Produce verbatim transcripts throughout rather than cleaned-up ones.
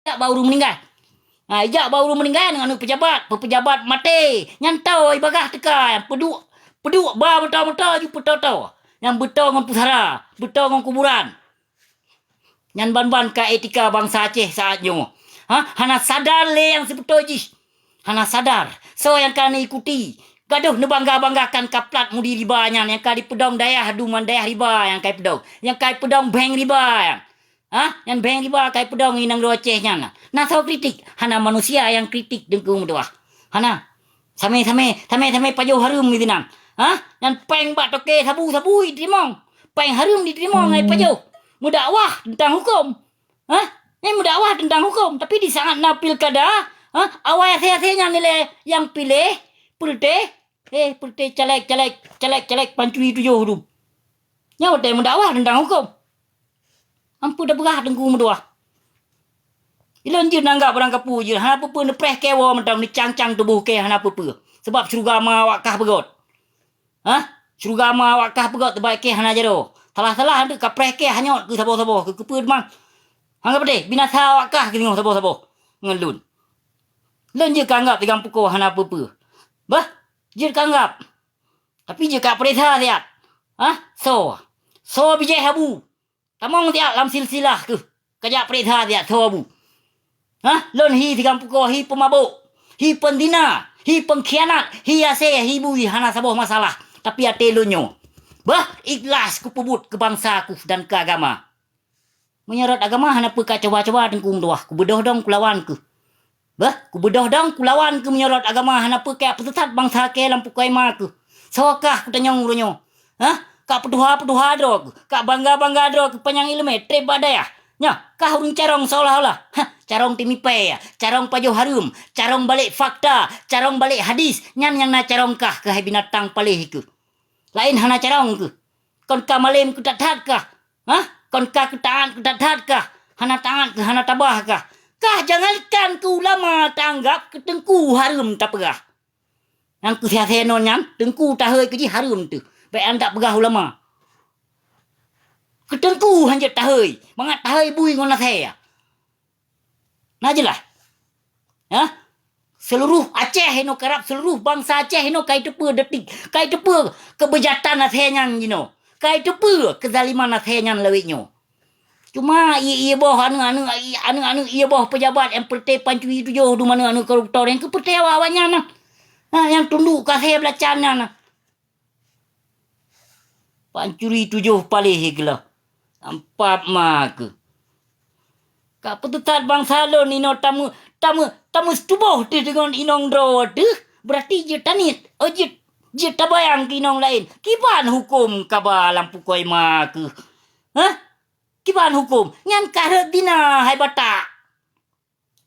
ijak bak ureuëng meuninggai. Ha, ijak bak ureuëng meuninggai ngon aneuk peujabat, pejabat maté. Nyan toe ibagah teuka, nyang peuduek, peuduek ba moto-moto ju peutoe-toe. Nyang beutoe ngon pusara, beutoe ngon kuburan. Nyan ban-ban ka etika bansa Aceh saat nyoe. Ha? Hana sadar lé nyang sibeutôi jih. Hana sadar. Soe nyang ka neuikuti? Gadôh neubangga-banggakan kaplat mudi riba nyan nyang ka jipeudong dayah duman dayah riba nyang ka jipeudong. Nyang ka jipeudong bank riba nyan. Ha? Nyan bank riba ka jipeudong i nanggroe Aceh nyan. Na soe kritik? Hana manusia nyang kritik Teungku meutuah. Hana. Samé-samé, samé-samé pajoh hareuem di sinan. Ha? Nyan péng bak toke sabu-sabu jiteurimong. Péng hareuem jiteurimong ngon pajoh. Meudakwah teuntang huköm. Ha? Nyan meudakwah teuntang huköm. Tapi di saat na pilkada, ha? Awai asai-asai nyan ilée nyang piléh, peureuteh, eh, peureuteh caleg, caleg, caleg, caleg pancuri tujoh tu. Nyan watée meudakwah teuntang huköm. Ampeue tapeugah Teungku meutuah. Ilôn jeuet nanggap barang kapeue jeuet, hana peue-peue neupreh kée woe mantong neucang-cang tuboh kée hana peue-peue. Sabab syeuruga ma awak kah beugôt. Hah? Syeuruga ma awak kah beugôt teubaik kée hana jaroe. Salah-salah anteuk kapreh kée hanyot keu saboh-saboh keu keupeue teuma. Anggap deh, binasa awak kah keu singoh saboh-saboh ngon lôn. Lôn jeuet ka anggap tigang pukoe hana peue-peue. Bah, jeuet ka anggap. Tapi jeuet ka peuriksa siat. Hah? Soe? Soe bijéh abu? Tamong siat lam silsilah keuh, kajak peuriksa siat soe abu. Hah? Lôn hi tigang pukoe, hi peumabôk, hi peuzina, hi peungkhianat, hi asée, hi bui hana saboh masalah. Tapi até lôn nyoe, bah, ikhlas kupeubuet keu bansa kuh dan keu agama. Meunyoe rot agama hana peue kacoba-coba Teungku meutuah, kubeudôh dong kulawan keuh. Bah, kubeudôh dong kulawan keu meunyoe rot agama hana peue kajak peuteusat bansa kée lam pukoe ma keuh. Soe kah kutanyong uroe nyoe? Hah? Kak peutuha-peutuha droe keuh, kak bangga-bangga droe keuh panyang iéleumé treb bak dayah. Nyoe, kah ureuëng carông seolah-olah. Hah, carông teumipée, carông pajoh hareuem, carông balek fakta, carông balek hadis, nyan nyang na carông kah keuhai binatang paléh keuh. Laén hana carông keuh. Kon ka malém keu that-that kah? Hah? Kon ka keu taát keu that-that kah? Hana taát keuh, hana tabah kah? Kah jangankan keu ulama taanggab keu teungku hareuem tapeugah. Nyang keu siasée non nyan, teungku tahôi keu jih hareuem teuh. Bék andak peugah ulama. Keu teungku hanjeuet tahôi, mangat tahôi bui ngon asée. Na jeulaih? Hah? Seuluruh Aceh inoe karab, seuluruh bansa Aceh inoe kai teupeue detik, kai teupeue keubeujaatan asée nyan jinoe. Kai teupeue keuzaliman asée nyan lawét nyoe. Cuma ié-ié boh aneuëk-aneuëk, aneuëk-aneuëk ié boh peujabat nyang peureté pancuri tujoh dum aneuëk-aneuëk koruptor nyang keupeureuté awak-awak nyan na. Ha, nyang tunduk keu asée beulacan nyan na. Pancuri tujoh paléh geulah. Nampak ma keuh. Ka peuteusat bansa lôn inoe tameu-, tameu-, tameuseutuboh teuh deungon inong droe teuh, beurati jeuet taniet, oh, jeuet, jeuet tabayang keu inong laén. Kiban huköm kaba lam pukoe ma keuh? Hah? Kiban huköm? Nyan ka rhot zina hai batak.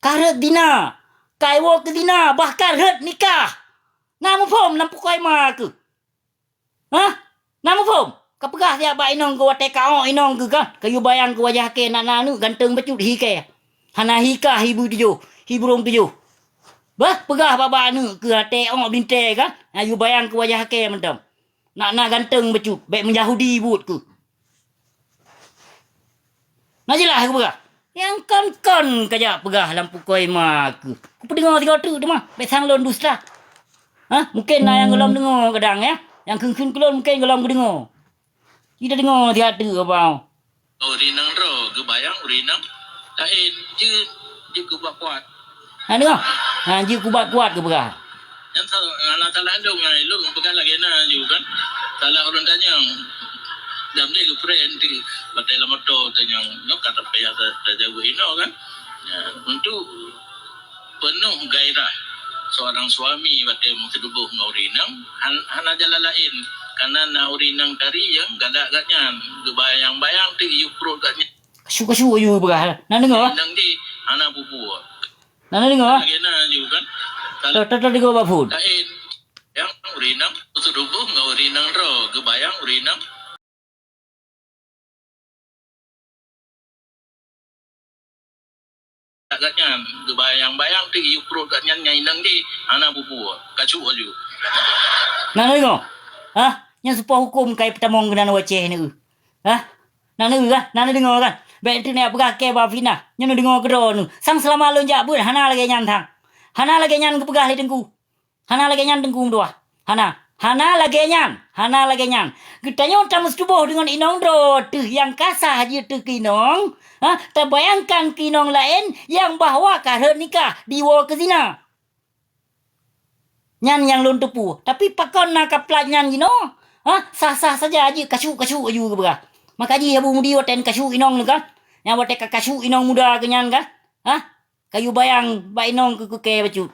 Ka rhot zina, ka iwoe keu zina, bahkan rhot nikah. Na muphom lam pukoe ma keuh? Hah? Na muphom? Ka peugah siat bak inong keuh watée ka ôk inong keuh kan, kayue bayang keu wajah kée na, na aneuëk ganteng bacut hi kée. Hana hi kah hi bui tujoh, hi burông tujoh. Bah, peugah bak, bak aneuëk keuh watée ôk bintée kan, na yue bayang keu wajah kée mantong. Nak na ganteng bacut, bék meuyahudi buet keuh. Na jeulaih kupeugah? Nyang kon-kon kajak peugah lam pukoe ma keuh. Kupeudeungoe sigoe teuk teuma, bék sang lôn dusta. Hah? Mungken na nyang gohlom deungoe kadang, ya. Nyang kheun-kheun keu lôn mungken gohlom geudeungoe. Ci tadeungoe siat teuk, Abang. Ureueng inong droe geubayang ureueng inong laén jeuet, jeuet keu kuat-kuat. Ha, deungoe. Ha, jeuet keu kuat-kuat geupeugah. Nyan sa-, hana salah lôn, nyan lôn peugah lagèe na ju kan. Salah ureueng tanyong. Dam deh geupreh enti batèe lam moto tanyong. Nyoe ka tapayah ta-, tajaweueb inoe kan. Ya, untuk penuh gairah seorang suami watèe meuseulubôh ngon ureueng inong, han-, hana jalan laén. Kareuna na ureueng inong tari nyang galak gobnyan, geubayang-bayang teuk yue pruet gobnyan. Kasu-kasu yue peugah. Na deungoe? Inong jih hana peue-peue. Na deungoe? Lagèe na ju kan. Toh, toh, toh deungoe bak phon. Laén. Nyang ureueng inong meuseulubôh ngon ureueng inong droe, geubayang ureueng inong. Gobnyan, geubayang-bayang teuk yue pruet gobnyan nyan inong jih, hana peue-peue, kacu laju. Na deungoe? Hah? Nyan seupôt hukôm ka ipeutamong keunan u Aceh nyoe. Hah? Na deungoe kan? Na deungoe kan? Bék teuk neujak peugah kée bak fitnah. Nyoe neudeungoe keudroe neuh. Sang seulama lôn jak beuet hana lagée nyan sang. Hana lagée nyan geupeugah lé Teungku. Hana lagée nyan Teungku meutuah. Hana. Hana lagée nyan. Hana lagée nyan. Geutanyoe tameuseutuboh deungon inong droe teuh nyang ka sah jeuet teuh keu inong. Ha, tabayangkan keu inong laén nyang bahwa ka rhot nikah, diwoe keu zina. Nyan nyang lôn teupeu. Tapi pakon na kaplat nyan jinoe? Ha, sah-sah saja jeuet kasyuk-kasyuk aju geupeugah. Maka jih Abu Mudi watée kasyuk inong lé kan? Nyang watée ka kasyuk inong muda keu nyan kan? Ha? Kayue bayang bak inong keu keu kée bacut.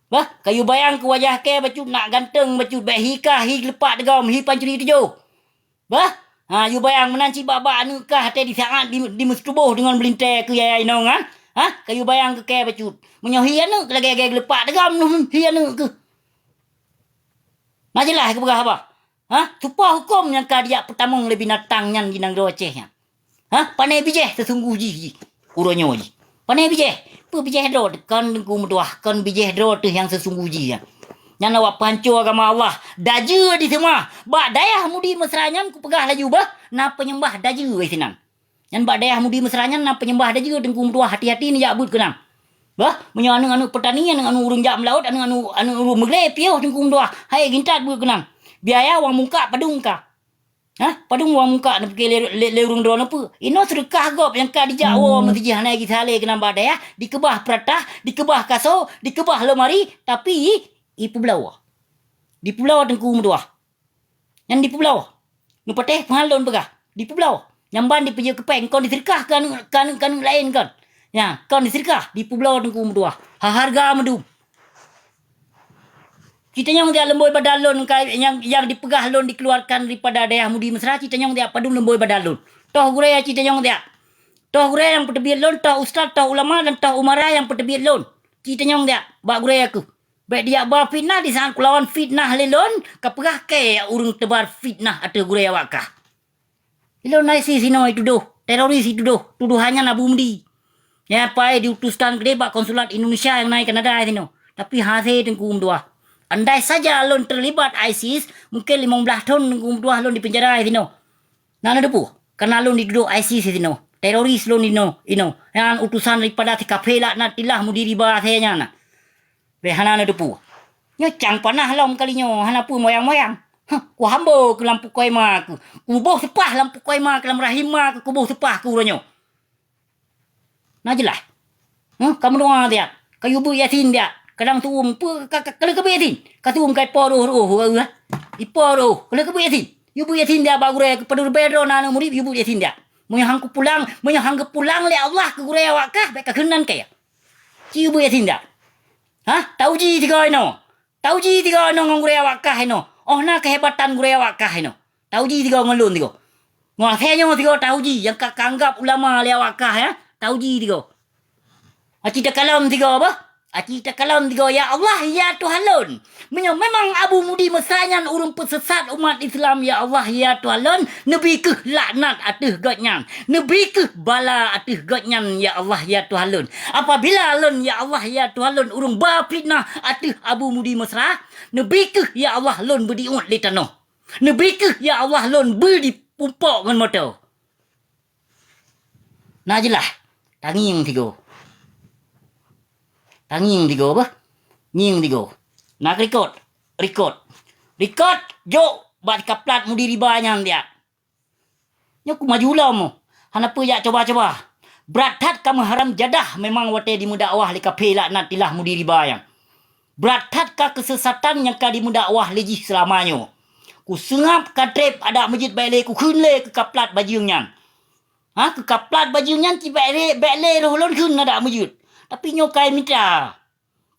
Bah, kayue bayang keu wajah kée bacut nak ganteng bacut, bék hi kah hi geulepak deugom, hi pancuri tujoh. Bah, ha, yue bayang meunan cit bak-bak aneuëk kah watée di saát di, di meuseutuboh deungon meulintée keu yaya inong nyan. Ha, kayue bayang keu kée bacut. Meunyoe hi aneuëk lagée-lagée geulepak deugom, hi aneuëk keuh. Na jeulaih geupeugah haba. Ha? Tupo huköm nyang ka dijak peutamong lé binatang nyan di nanggroe Aceh nyan. Ha? Pane bijéh seusunggoh jih jih uroe nyoe jih. Pane bijéh. Peue bijéh droe kon Teungku meutuah, kon bijéh droe teuh nyang seusunggoh jih nyan. Nyan awak peuhanco agama Allah. Dajeue diseumah. Bak dayah Mudi Mesra nyan kupeugah laju bah, na peunyembah dajeue sinan. Nyan bak dayah Mudi Mesra nyan na peunyembah dajeue Teungku meutuah, hati-hati neujak beuet keunan. Bah, meunyoe aneuëk-aneuëk peutani, aneuëk-aneuëk ureuëng jak meulaôt, aneuëk-aneuëk aneuëk ureuëng meuglé piôh Teungku meutuah, hai gintat beuet keunan. Biaya wang mungkak padum ka. Hah? Padum wang mungkak neupiké lé, lé, lé ureuëng droe neupeu. Inoe seudeukah gob nyang ka dijak woe meuseujih hana gisa lé keunan bak dayah, dikeubah peuratah, dikeubah kaso, dikeubah lomari, tapi ipeubloe. Dipeubloe Teungku meutuah. Nyan dipeubloe. Neupatéh peungan lôn peugah, dipeubloe. Nyang ban dipeujeuet keu péng, kon diseudeukah keu aneuëk, keu aneuëk, keu aneuëk laén kon. Nyan, kon diseudeukah, dipeubloe Teungku meutuah. Ha hareuga meudum. Citanyong siat leumbôi badan lôn ka nyang, nyang dipeugah lôn dikeuluarkan daripada dayah Mudi Mesra, citanyong siat padum leumbôi badan lôn. Toh gurée citanyong siat. Toh gurée nyang peuteubiet lôn, toh ustaz, toh ulama dan toh umara nyang peuteubiet lôn. Citanyong siat bak gurée keuh. Bék dijak ba fitnah, di saát kulawan fitnah lé lôn, kapeugah kée ureuëng teubar fitnah ateueh gurée awak kah. Ilôn ISIS inoe itudoh, teroris itudoh, tudohan nyan Abu Mudi. Nyang pai diutuskan keudeh bak konsulat Indonesia nyang na i Kanada sinoe. Tapi hase Teungku meutuah. Andai saja lôn teulibat ISIS, mungken limong blaih thon Teungku meutuah lôn di peunjara sinoe. Na neuteupeue, kareuna lôn ditudoh ISIS sinoe, teroris lôn inoe, inoe. Nyan utusan daripada si kafé laknatillah Mudi Riba se nyan na. Bék hana neuteupeue. Nyoe cang panah lom kali nyoe, hana peue moyang-moyang. Huh, kuhambo keu lam pukoi ma keuh. Kuboh seupah lam pukoi ma keuh, lam rahim ma keuh, kuboh seupah keuh uroe nyoe. Na jeulaih? Huh, ka meudoá siat. Ka yue beuet Yasin siat. Kadang tuum, peue ka, ka, ka lheueh ka beuet Yasin. Ka tuum ka ipo roh-roh, eh. Ipo roh, ka lheueh ka beuet Yasin. Yue beuet Yasin siat bak gurée, padum ribée droe na aneuëk murit, yue beuet Yasin siat. Meunyoe han kupulang, meunyoe han geupulang lé Allah keu gurée awak kah, bék ka keunan kée. Ci yue beuet Yasin siat. Hah? Tauji sigoe inoe. Tauji sigoe inoe ngon gurée awak kah inoe. Oh na keuhebatan gurée awak kah inoe. Tauji sigoe ngon lôn sigoe. Ngon asée nyoe sigoe tauji nyang ka kaanggab ulama lé awak kah, ya. Tauji sigoe. Aci takalon sigoe bah. Aci takalon sigoe, ya Allah, ya Tuhan lôn. Meunyoe memang Abu Mudi Mesra nyan ureuëng peuseusat umat Islam, ya Allah, ya Tuhan lôn, neubi keuh laknat ateueh gobnyan. Neubi keuh bala ateueh gobnyan, ya Allah, ya Tuhan lôn. Apabila lôn, ya Allah, ya Tuhan lôn, ureuëng ba fitnah ateueh Abu Mudi Mesra, neubi keuh, ya Allah, lôn beudiuet lé tanoh. Neubi keuh, ya Allah, lôn beu dipumpok ngon moto. Na jeulaih, tangieng sigoe. Tangieng sigoe bah. Ngieng sigoe. Na rikot, rikot. Rikot, jok bak kaplat Mudi Riba nyan siat. Nyoe kumaju lom, hana peue jak coba-coba. Brat that ka meuharam jadah memang watée jimeudakwah lé kafé laknatillah Mudi Riba nyan. Brat that ka keuseusatan nyang ka jimeudakwah lé jih seulama nyoe. Kuseungab ka treb adak meujeuet bék lé kukheun lé keu kaplat bajeueng nyan. Ha, keu kaplat bajeueng nyan cit bék lé, bék lé roh lôn kheun adak meujeuet. Tapi nyoe kai mita.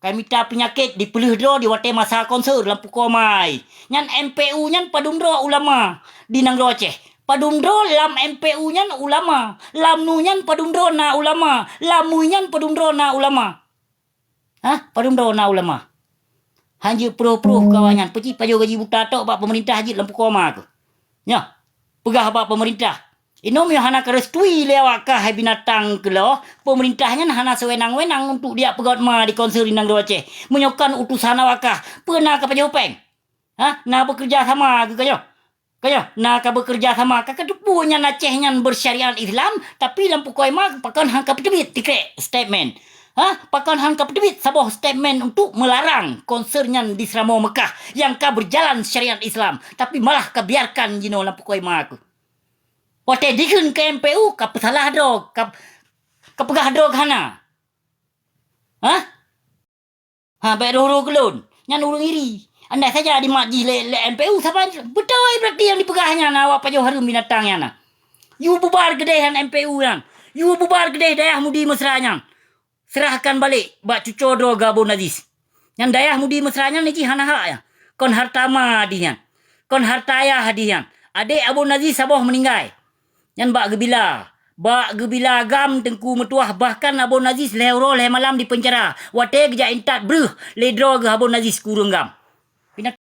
Kai mita peunyakét dipeuleueh droe di watée masa konser lam pukon mai. Nyan M P U nyan padum droe ulama di nanggroe Aceh. Padum droe lam M P U nyan ulama, lam nu nyan padum droe na ulama, lam mui nyan padum droe na ulama. Hah? Padum droe na ulama. Han jeuet proh-proh keu awaknyan, peucit pajoh gaji buta tok bak peumeurintah jeuet lam pukon ma keuh. Nyoh, peugah bak peumeurintah, inoe meunyoe hana kareustui lé awak kah hai binatang keuloh, peumeurintah nyan hana seuwenang-wenang untuk dijak peugot ma di konser di nanggroe Aceh. Meunyoe kon utusan awak kah, peue na kapajoh péng? Hah? Na beukeureuja sama keu geutanyoe? Ka nyoe, na ka bekerja sama, ka kateupeue nyan Aceh nyan bersyariat Islam, tapi lam Pukoe Ma pakon han ka peuteubiet tikrek statement. Ha? Pakon han ka peuteubiet saboh statement untuk melarang konser nyan di Seuramoe Meukah nyang ka berjalan syariat Islam, tapi malah ka biarkan jinoe lam Pukoe Ma keuh. Watée dikheun keu M P U, ka peusalah droe, ka, ka peugah droe hana. Ha? Ha, bék roh-roh keu lôn. Nyan ureuëng iri. Andai saja dimat jih lé, lé M P U, saban beutôi berarti nyang dipeugah nyan awak pajoh hareuem binatang nyan na. Yue bubar keudeh nyan M P U nyan. Yue bubar keudeh Dayah Mudi Mesra nyan. Serahkan balek bak cuco droe geuh Abon Aziz. Nyan Dayah Mudi Mesra nyan jih hana hak nyan. Kon hareuta ma jih nyan. Kon hareuta ayah jih nyan. Adék Abon Aziz saboh meuninggai. Nyan bak geubila. Bak geubila GAM Teungku Meutuah, bahkan Abon Aziz lhée uroe lhée malam dipeuncara. Watée geujak intat breueh lé droe geuh Abon Aziz keu ureuëng GAM.